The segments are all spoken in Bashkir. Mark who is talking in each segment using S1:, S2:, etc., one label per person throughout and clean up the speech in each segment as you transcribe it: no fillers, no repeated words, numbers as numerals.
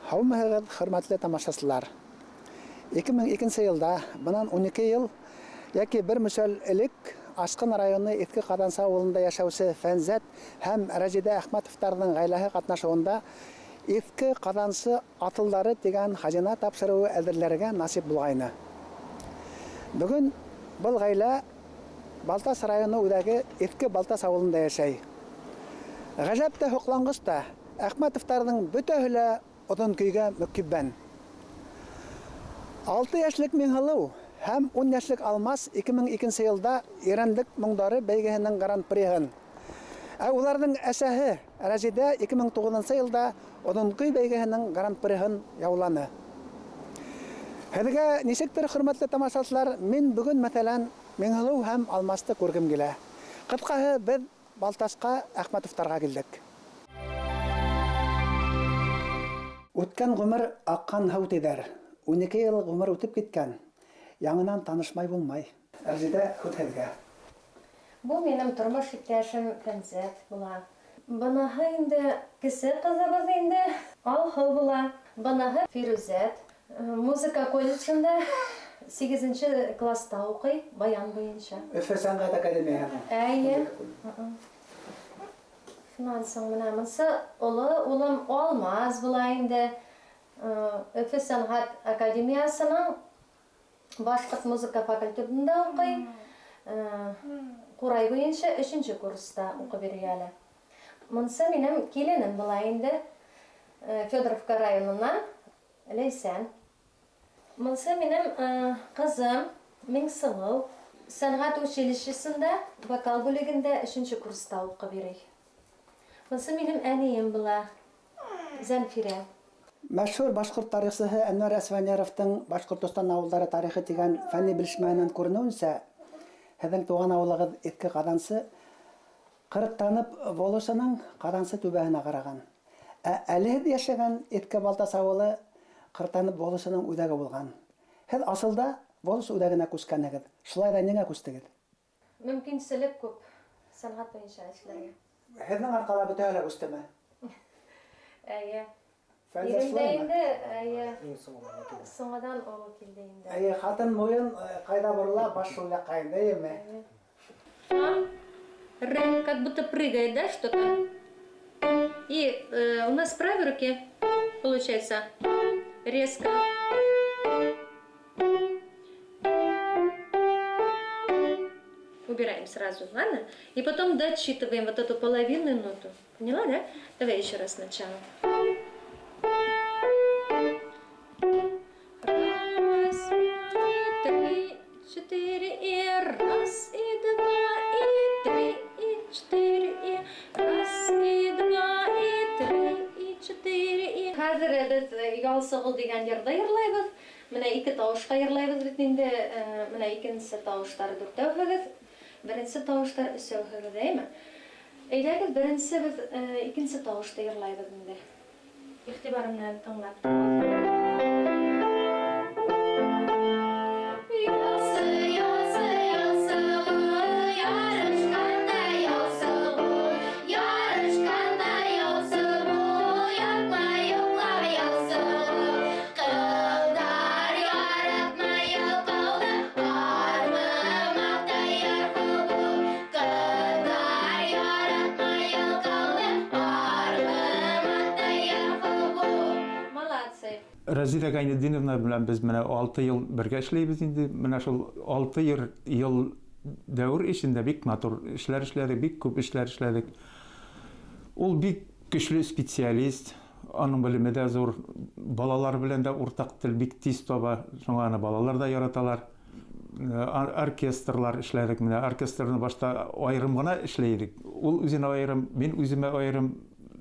S1: Һаумыһығыҙ, хөрмәтле тамашасылар. 2002 йылда, бынан 12 йыл йәки бер мөсәл элек Ашҡын районы Иҫке Ҡаҙансы ауылында йәшәүсе Фәнзәт һәм Рәзидә Әхмәтовтарҙың ғаиләһе ҡатнашыуында Иҫке Ҡаҙансы аҫылдары тигән хазина тапшырыуы әҙерләргә насип булғайны. Бөгөн был ғаилә Балтас районы үҙәге Иҫке Балтас ауылында йәшәй. Ғәжәп тә, һоҡланғыс та, Әхмәтовтарҙың бөтәһе лә оҙон көйгә мөкиббән. 6 йәшлек Миңһылыу һәм 10 йәшлек Алмас 2002 йылда Ирәндек моңдары бәйгеһенең гран-приһын, ә уларҙың әсәһе Рәзидә 2009 йылда оҙон көй бәйгеһенең гран-приһын яуланы. Һеҙгә нисектер, хөрмәтле тамашасылар, мин бөгөн, мәҫәлән, Миңһылыу һәм Алмасты күргем килә. Ҡыҫҡаһы, беҙ Балтасҡа Әхмәтовтарға килдек. Үткән ғүмер аҡҡан һыу тиҙәр. 12 йыл ғүмер үтеп киткән. Яңынан танышмай булмай. Рәзидә, һүҙ һеҙгә.
S2: Был минең тормош иптәшем Фәнзәт була. Быныһы инде кесе ҡыҙыбыҙ инде Алһыу була. Быныһы Фирүзәт. Музыка колледжында 8-нче класста уҡый, баян буйынса.
S1: Өфө сәнғәт академияһының.
S2: Эйе. Шунан һуң бына бынсы оло улым Алмаз була инде. Өфө сәнғәт академиясының башҡорт музыка факультетында уҡый. Ҡурай буйынса 3-нче курста уҡып йөрөй әле. Бынсы минең киленем була инде. Федоровка районынан Ләйсән. Бынсы минең ҡыҙым Миңсылыу. Сәнғәт училищесында вокал бүлегендә 3-нче курста уҡып йөрөй. Бынсы минең әнейем була, Зәнфирә.
S1: Мәшһүр башҡорт тарихсыһы Әнвәр Әсфәндияровтың Башҡортостан ауылдары тарихы тигән фәнни белешмәһенән күренеүенсә, һеҙҙең тыуған ауылығыҙ Иҫке Ҡаҙансы Ҡырыҡтанып волосының Ҡаҙансы түбәһенә ҡараған. Ә әле һеҙ йәшәгән Иҫке Балтас ауылы Ҡыртанып волосының үҙәге булған. Һеҙ асылда волос үҙәгенә күскәнһегеҙ. Шулай ҙа ниңә күстегеҙ?
S2: Мөмкинселек күп сәнғәт буйынса эшләргә.
S1: Һеҙҙең арҡала бөтәһе лә күстеме?
S2: Эйе.
S1: Фәнзәт шулаймы?
S2: Инде, эйе. Соңынан ул килде инде.
S1: Эйе, ҡатын муйын ҡайҙа борола, баш шул яҡҡа инде, эйеме?
S2: Р, как будто прыгает, да, что-то? И у нас в правой руке получается резко. Убираем сразу, ладно? И потом дочитываем вот эту половинную ноту. Поняла, да? Давай еще раз сначала. Раз, два, три, четыре, и раз, и два, и три, и четыре, и раз, и два, и три, и четыре, и... Хәҙер беҙ Ялсығыл тигән йырҙы йырлайбыҙ. Бына ике тауышҡа йырлайбыҙ бит инде. Бына икенсе тауыштар дүртәүһегеҙ, беренсе тауыштар өсәүһегеҙ, әйме? Әйҙәгеҙ, беренсе беҙ икенсе тауышты йырлайбыҙ инде. Иғтибар менән тыңлап тороғоҙ.
S3: Рәзидә Гайнетдиновна белән беҙ менә 6 йыл бергә эшләйбеҙ инде. Менә шул 6 йыл дәүер эсендә бик матур эшләр эшләдек, бик күп эшләр эшләдек. Ул бик көслө специалист, аның белеме дә зур, балалар белән дә уртаҡ тел бик тиз таба, шуңа аны балалар да яраталар. Оркестрлар эшләдек, менә оркестрны башта айырым ғына эшләй идек. Ул үзенә айырым, мин үземә айырым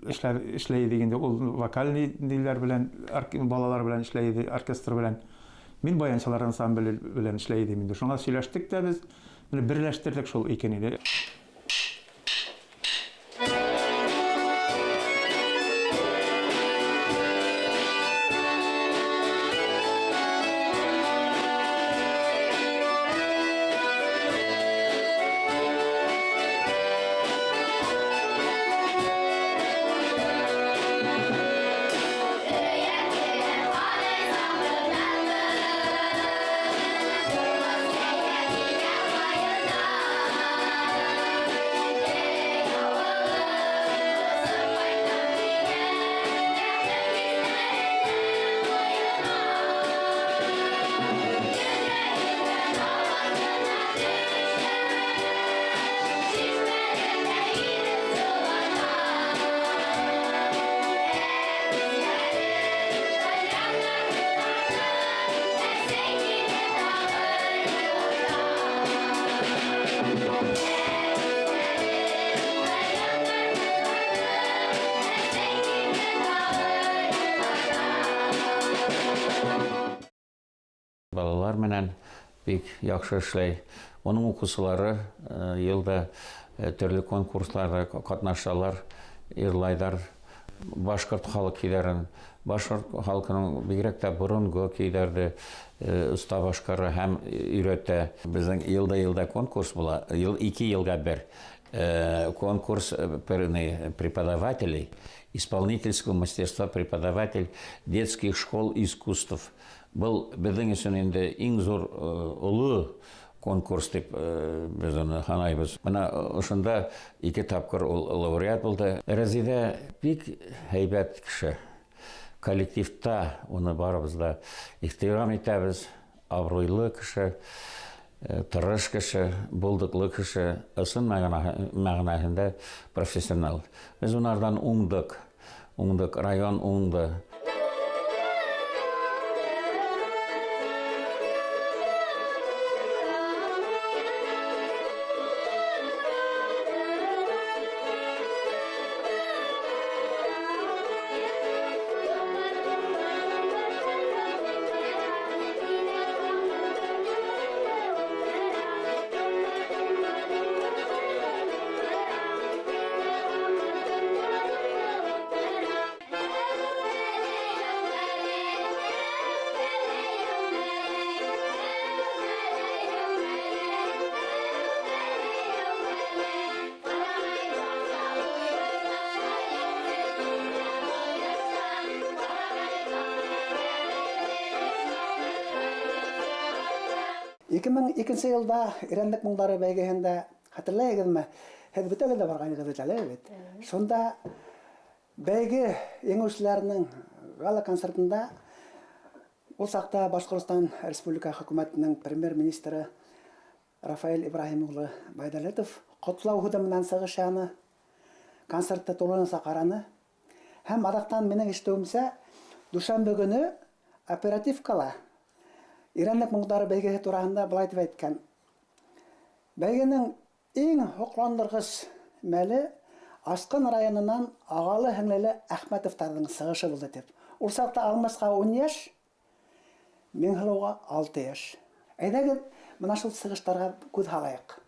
S3: эшләй идек инде. Ул вокальный ниләр белән, балалар белән эшләй иде, оркестр белән. Мин баянсылар ансамбле белән эшләй идем инде. Шуңа сөйләштек тә без, менә берләштердек шул икене дә.
S4: Yeah. Балалар менән бик яҡшы эшләй. Уның уҡыусылары йылда төрлө конкурсларҙа ҡатнашалар, йырлайҙар. Башҡорт халыҡ көйҙәрен, башҡорт халҡының бигерәк тә боронғо көйҙәрҙе оҫта башҡара һәм өйрәтә. Беҙҙең йылда-йылда конкурс була, 2 йылға бер конкурс преподавателей, исполнительского мастерства преподаватель детских школ искусств. Был беҙҙең өсөн инде иң ҙур оло конкурс тип беҙ уны һанайбыҙ. Бына ошонда 2 тапҡыр ул лауреат булды. Рәзиҙә бик һәйбәт кеше. Коллективта уны барыбыҙ ҙа ихтирам итәбеҙ. Абруйлы кеше, тырыш кеше, булдыҡлы кеше, ысын мәғәнәһендә профессионал. Беҙ унарҙан уңдыҡ, уңдыҡ, район уңды.
S1: Икенсе йылда Ирәнлек моңдары бәйгеһендә, хәтерләйһегеҙме, һеҙ бөтәгеҙ дә барғанығыҙ бит әле бит. Шунда бәйге еңеүселәренең гала концертында ул саҡта Башҡортостан Республика хөкүмәтенең премьер-министры Рафаэль Ибраһим улы Байдәүләтов ҡотлау һүҙе менән сығыш яһаны, концертты тулыһынса ҡараны. Һәм аҙаҡтан минең ишетеүемсә, дүшәмбе көнө оперативкала Ирәнлек моңдары бәйгеһе тураһында былай тип әйткән: бәйгенең иң һоҡландырғыс мәле Асҡын районынан ағалы-һеңлеле Әхмәтовтарҙың сығышы булды тип. Ул саҡта Алмасҡа 10 йәш, Миңһылыуға 6 йәш. Әйҙәгеҙ, бына шул сығыштарға күҙ һалайыҡ.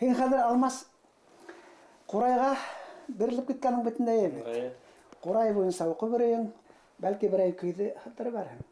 S1: Һин хәҙер, Алмас, ҡурайға бирелеп киткәнең бөтөнләй бит. Ҡурай буйынса уҡып йөрөйһөң, бәлки берәй көйҙө хәтер барһың.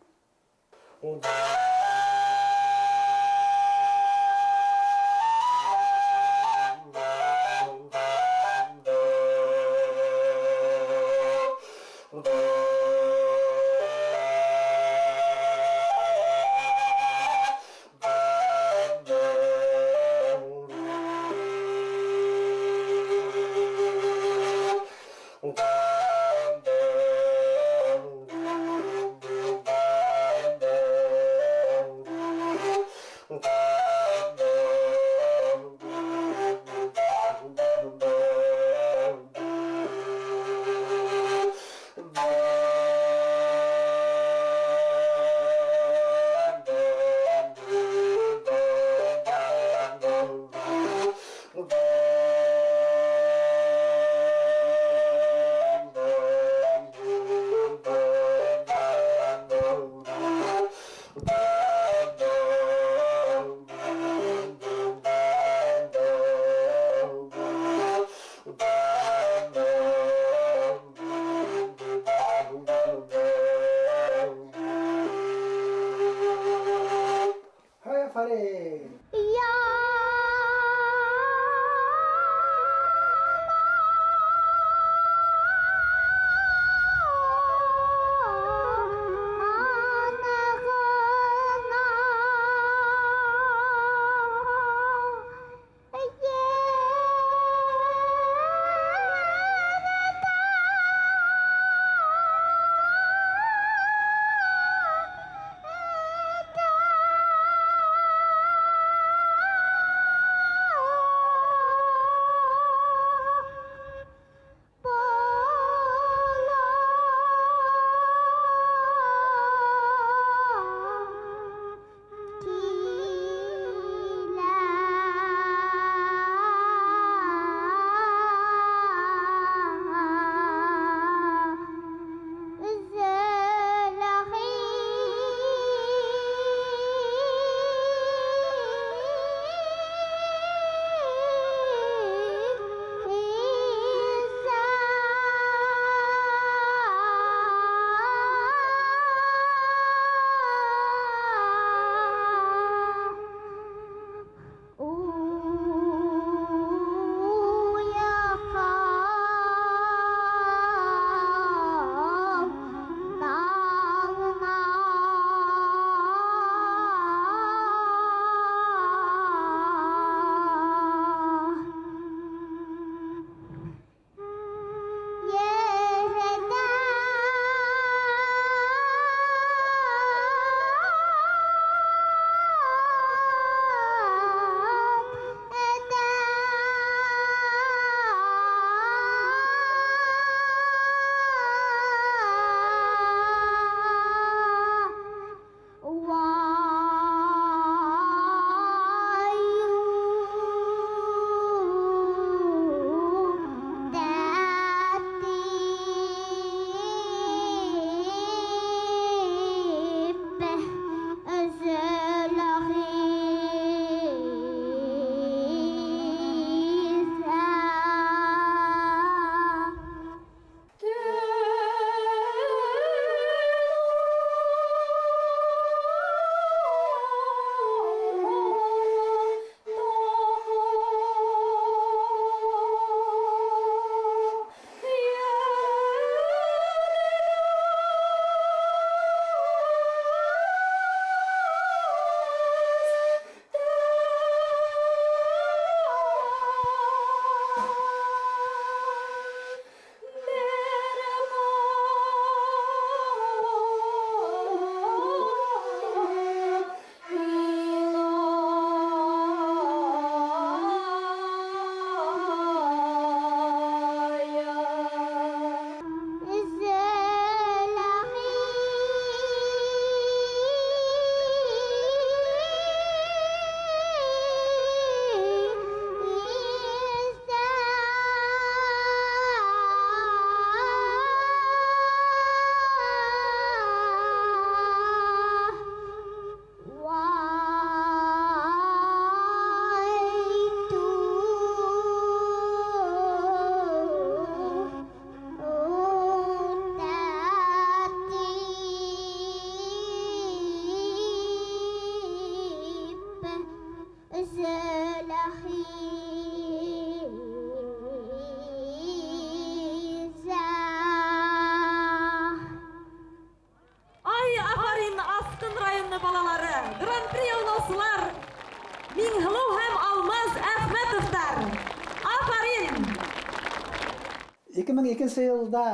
S1: 2002 йылда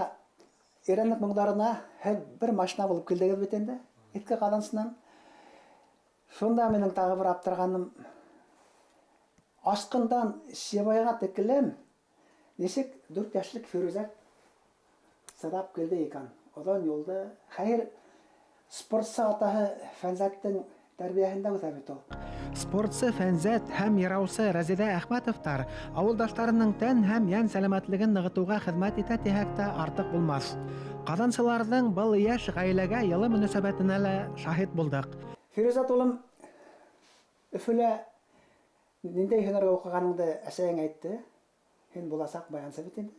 S1: Ирәнлек моңдарына һеҙ бер машина булып килдегеҙ бит инде, Иҫке Ҡаҙансынан. Шунда минең тағы бер аптырағаным, Ашҡындан Сибайға тиклем нисек 4 йәшлек Фирүзә сыҙап килде икән. Оҙон юлды. Хәйер, спортсы атаһы Фәнзәттең тәрбиәһендә үҫә бит ул. Спортсы Фәнзәт һәм йыраусы Рәзиҙә Әхмәтовтар ауылдаштарының тән һәм йән сәләмәтлеген нығытыуға хеҙмәт итә тиһәк тә артыҡ булмаҫ. Ҡаҙансыларҙың был йәш ғаиләгә йылы мөнәсәбәтенә лә шаһит булдыҡ. Фирүзә улым, Өфөлә ниндәй һөнәргә уҡығаныңды әсәйең әйтте. Һин буласаҡ баянсы бит инде.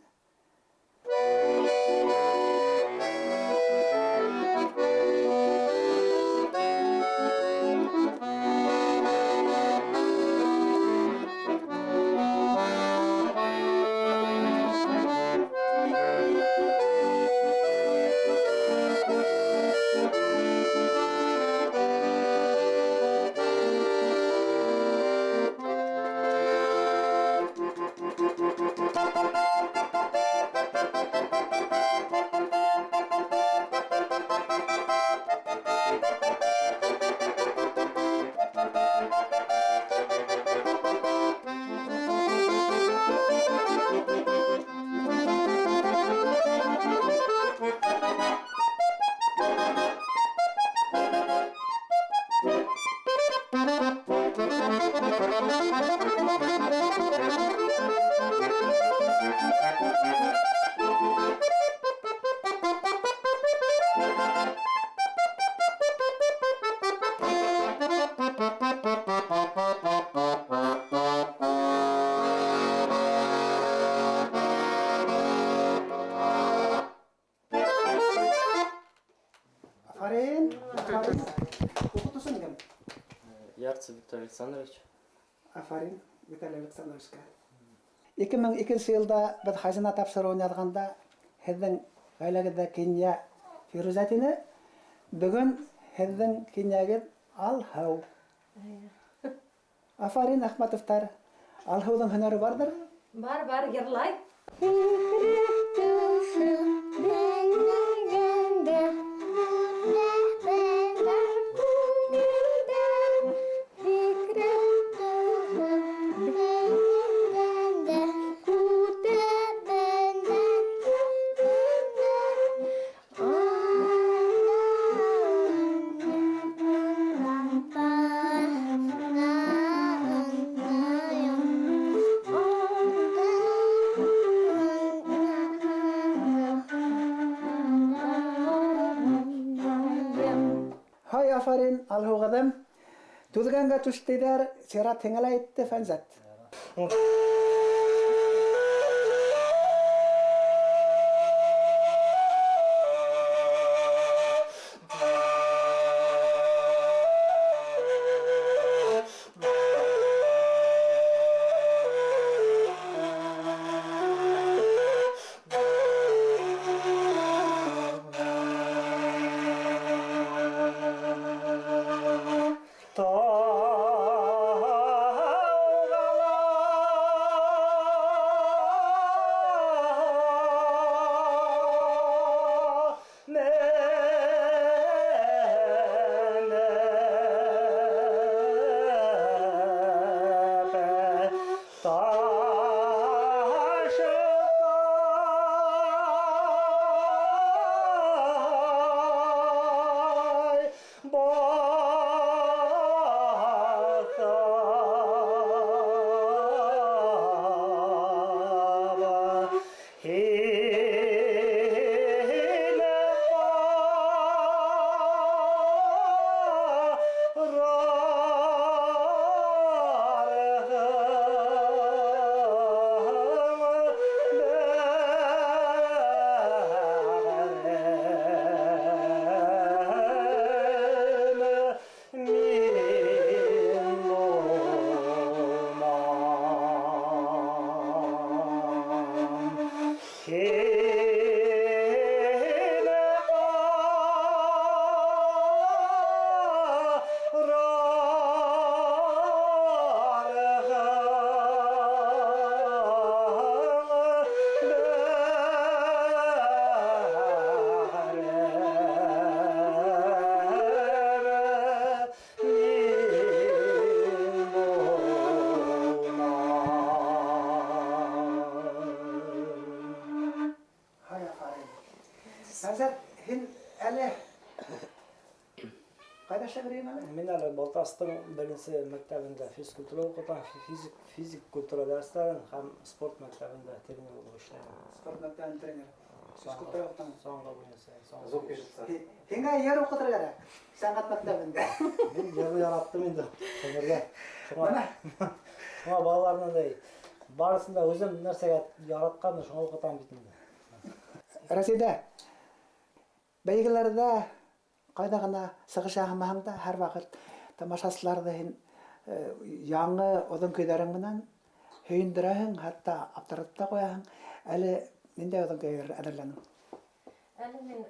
S1: Афарин. Афарин. Уҡытыусың кем?
S5: Ярцев Виктор Александрович.
S1: Афарин, Виталий Александровичка. 2002 йылда беҙ хазина тапшырыуын яҙғанда һеҙҙең ғаиләгеҙҙә кинйә Фирүзә тине. Бөгөн һеҙҙең кинйәгеҙ Алһыу. Афарин, Әхмәтовтар. Алһыуҙың һөнәре барҙыр?
S2: Бар, бар, йырлай. Афарин, Алһыу ҡыҙым. Түҙгәнгә түш тиҙәр, сират һиңә лә етте, Фәнзәт.
S1: Фәнзәт, һин әле ҡайҙа эшләп йөрөйһөң әле?
S6: Мин әле Балтастың беренсе мәктәбендә физкультура уҡытам, физик культура дәрестәрен һәм спорт мәктәбендә тренер булып эшләйем.
S1: Спорт мәктәбендә тренер. Физкультура уҡытам.
S6: Саңғы буйынса.
S1: Һиңә йыр уҡытыр кәрәк сәнғәт мәктәбендә.
S6: Мин йырҙы яраттым инде ғүмергә. Шуңа балаларҙан да барысын да үҙем нәрсәгә яратҡанмын, шуңа уҡытам бит инде.
S1: Рәсидә, бәйгеләрҙә ҡайҙа ғына сығыш яһамаһаң да, һәр ваҡыт тамашасыларҙы һин яңы оҙон көйҙәрең менән һөйөндөрәһең, хатта аптыратып та ҡуяһың. Әле ниндәй оҙон көйҙәр әҙерләнең?
S2: Әле мин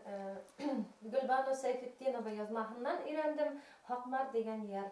S2: Гөлбану Сәйфетдинова яҙмаһынан өйрәндем Һаҡмар тигән йыр.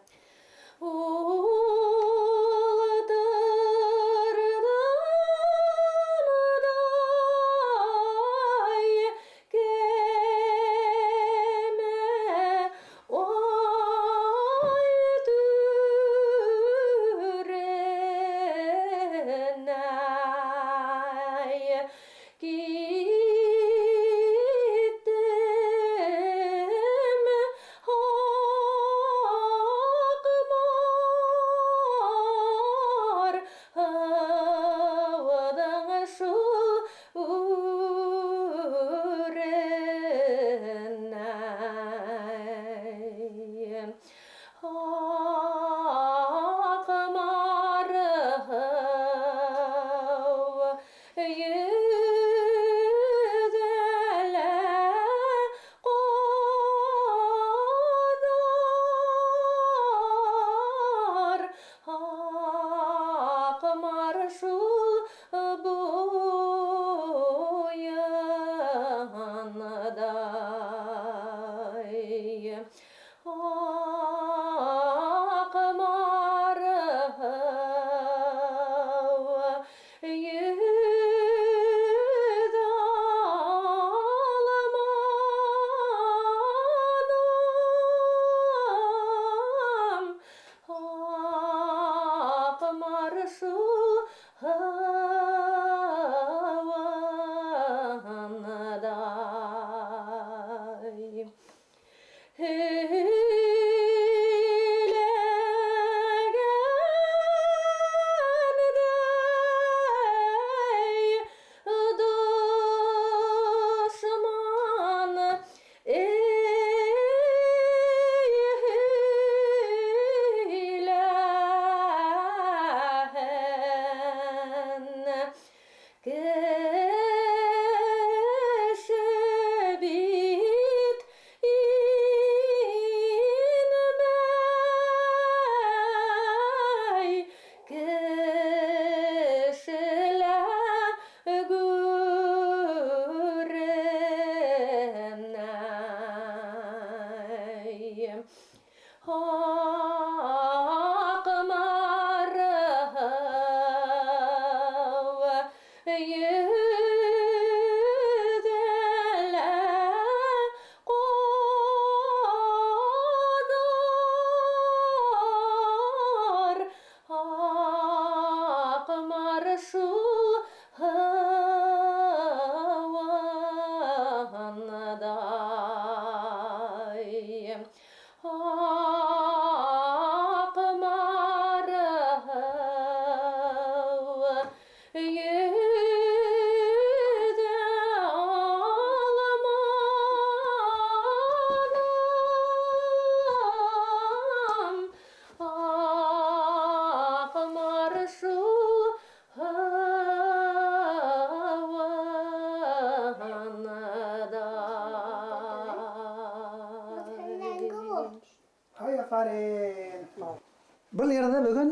S1: Был йырҙы бөгөн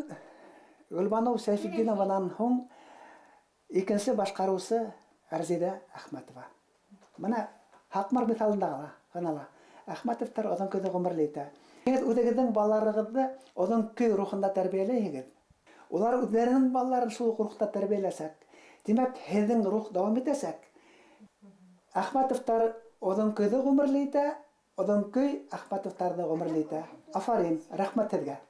S1: Гөлбаныу Сәйфетдинованан һуң икенсе башҡарыусы Әрзиҙә Әхмәтова. Бына Һаҡмар миҫалында ғына ла Әхмәтовтар оҙон көйҙө ғүмерле итә. Һеҙ үҙегеҙҙең балаларығыҙҙы оҙон көй рухында тәрбиәләйһегеҙ. Улар үҙҙәренең балаларын шул уҡ рухта тәрбиәләсәк. Тимәк, һеҙҙең рух дауам итәсәк. Әхмәтовтар оҙон көйҙө ғүмерле итә, оҙон көй Әхмәтовтарҙы ғүмерле итә. Афарин, рәхмәт һеҙгә.